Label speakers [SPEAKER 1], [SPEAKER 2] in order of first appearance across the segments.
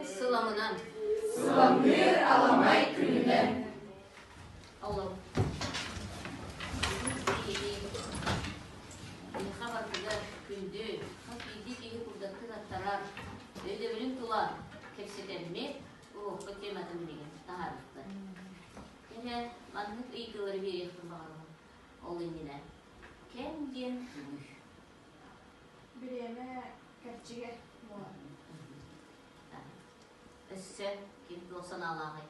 [SPEAKER 1] Күн сыламынан.
[SPEAKER 2] Сыламныыр аламай күнүнэн.
[SPEAKER 1] Олор. Миэхэ барытыгар күндү, хас биирдии киһи курдаттыы аттарар, өйдөбүлүн тула кэпсэтэммит, уруокка тематын билигин таһаарбыттар. Кини маннык ыйытыылары биэриэхпин баҕарабын. Ол иннинэ кэм диэн тугуй?
[SPEAKER 2] Бириэмэ кэрчигэ буолар.
[SPEAKER 1] Өссө ким туох санаалааҕый?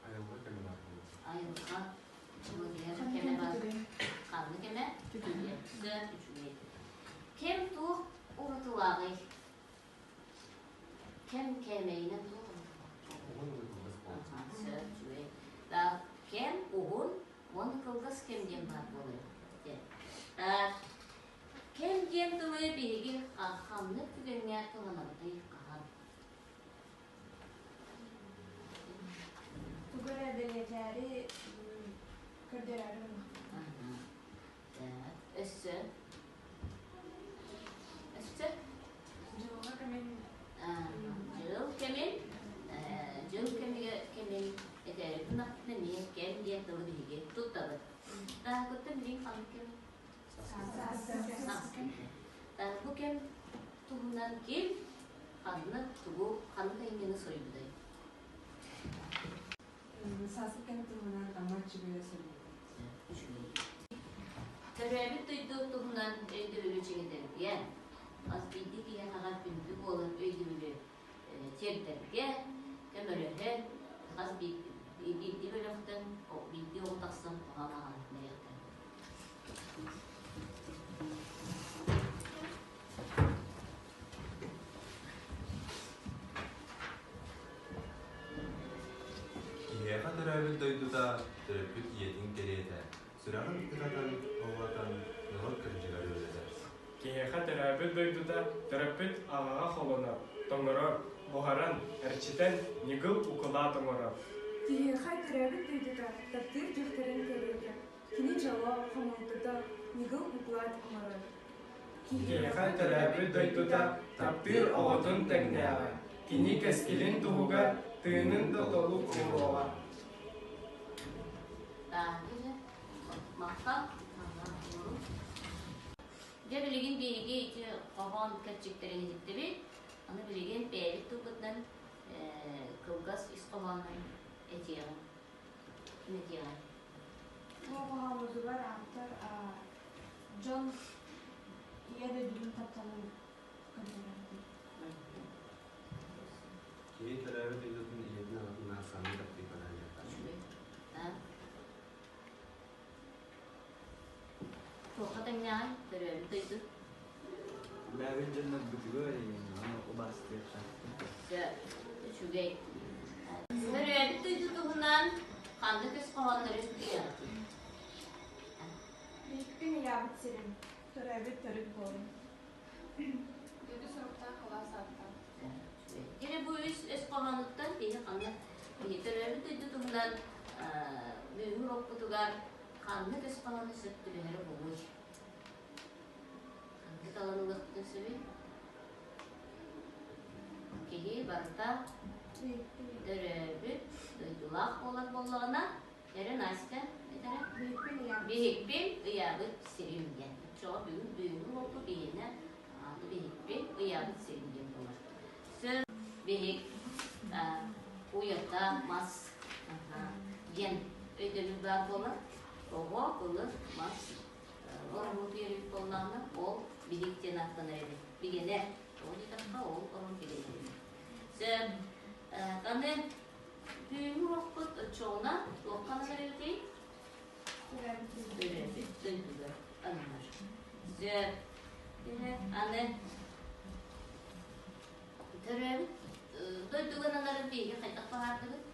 [SPEAKER 3] Айылҕа кэмэ баар буолуо.
[SPEAKER 1] Айылҕа кэмэ баар. Ханнык кэмэ? Өссө үчүгэй. Кэм туох уратылааҕый? Кэм кээмэйинэн туох
[SPEAKER 3] Уһун уонна кылгас буолар.
[SPEAKER 1] Сөп, үчүгэй. Так, кэм уһун уонна кылгас кэм диэн баар буолар. Так, кэм диэн тылы биһиги ханнык түгэҥҥэ туһанабытый хаһан?
[SPEAKER 2] Тугу эрэ бэлиэтээри көрдөрөөрү
[SPEAKER 1] Так, өссө? Өссө?
[SPEAKER 2] Дьылҕа кэмин
[SPEAKER 1] Дьыл кэмин, дьыл кэмигэр кэмин этээри гынахпытына эмиэ кэм диэн тылы биһиги туттабыт. Таһыкыттан билигин ханнык кэм? Саас кэм. Бу кэм туһунан ким ханнык тугу ханнык айымньыны суруйбутай?
[SPEAKER 4] Сааскы кэм туһунан Амма Аччыгыйа суруйбут.
[SPEAKER 1] Үчүгэй. Төрөөбүт дойду туһунан өйдөбүлү чиҥэтэргэ, хас биирдии киһиэхэ күндү буолар өйдөбүлү тиэрдэргэ көмөлөһөн, хас биирдии бөлөхтөн биирдии оҕо тахсан хоһоон ааҕан бэриэхтэрэ.
[SPEAKER 3] Киһиэхэ төрөөбүт дойдута төрөппүт ийэтин кэриэтэ, сүрэҕин ытатан, ыллатан, норуот кырдьыгар үөрэтэр.
[SPEAKER 5] Киһиэхэ төрөөбүт дойдута төрөппүт аҕаҕа холонор, тоҥорор, буһаран, эрчитэн, ньыгыл укулаат оҥорор.
[SPEAKER 2] Киһиэхэ төрөөбүт дойдута таптыыр дьахтарын кэриэтэ, кини дьоло, хомолтото, ньыгыл укулаат оҥорор.
[SPEAKER 5] Киһиэхэ төрөөбүт дойдута таптыыр оҕотун тэҥнээҕэ, кини кэскилин туһугар тыынын да толук ууруоҕа.
[SPEAKER 1] Махтал. Дьэ билигин биһиги ити хоһоон кэрчиктэрин иһиттибит. Аны билигин бэйэбит тылбытынан кылгас ис хоһоонун этиэҕиҥ. Ким этиэҕэй?
[SPEAKER 2] Бу хоһооммутугар ааптар дьон ийэ дойдутун тапталын көрдөрөр.
[SPEAKER 3] Киһи төрөөбүт дойдутун ийэтин аҕатын аахсаанын таптыы көрөн
[SPEAKER 1] Туохха тэҥнээҕий төрөөбүт дойду?
[SPEAKER 6] Бэйэбит дьоннорбутугар аны убаастыахтаахпыт.
[SPEAKER 1] Үчүгэй. Төрөөбүт дойду туһунан ханнык өс хоһооннору билэҕитий?
[SPEAKER 2] Биһикпин ыйаабыт сирим, төрөөбүт төрүт буолум.
[SPEAKER 7] Дойду соруктаах алаас ааттаах.
[SPEAKER 1] Дьэ бу үс өс хоһоонуттан киһи ханнык киһи төрөөбүт дойду туһунан бүгүҥҥү уруокпутугар ханнык өс хоһоону сөп түбэһэрэ буолуой? Ханнык талан ылыахпытын сөбүй? Киһи барыта төрөөбүт дойдулаах буолар буоллаҕына, эрэ Настя этэрэ биһикпин ыйаабыт сирим диэн. Оччоҕо бүгүн бүгүҥҥү уруокпут биһиэнэ биһикпин ыйаабыт сирим диэн буолар. Сөп биһик уйата мас диэн өйдөбүл баар буолар. Оҕо былыр мас ороһу биэрбит буоллаҕына, ол биһик диэн ааттанар эбит. Бигэнэр. Тоҕо диэтэххэ, ол орон бигэнэр эбит. Сөп. Аны Түүҥҥү уруокпут оччоҕуна туохха ананар эбитий? Төрөөбүт дойдуга ананар. Сөп. Аны төрөөбүт дойдуга ананарын биһиги хайдах баһаардыбыт?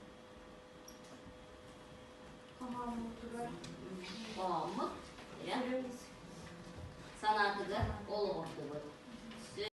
[SPEAKER 2] Хоһооммутугар.
[SPEAKER 1] Хоһооммут, санаатыгар олоҕурдубут.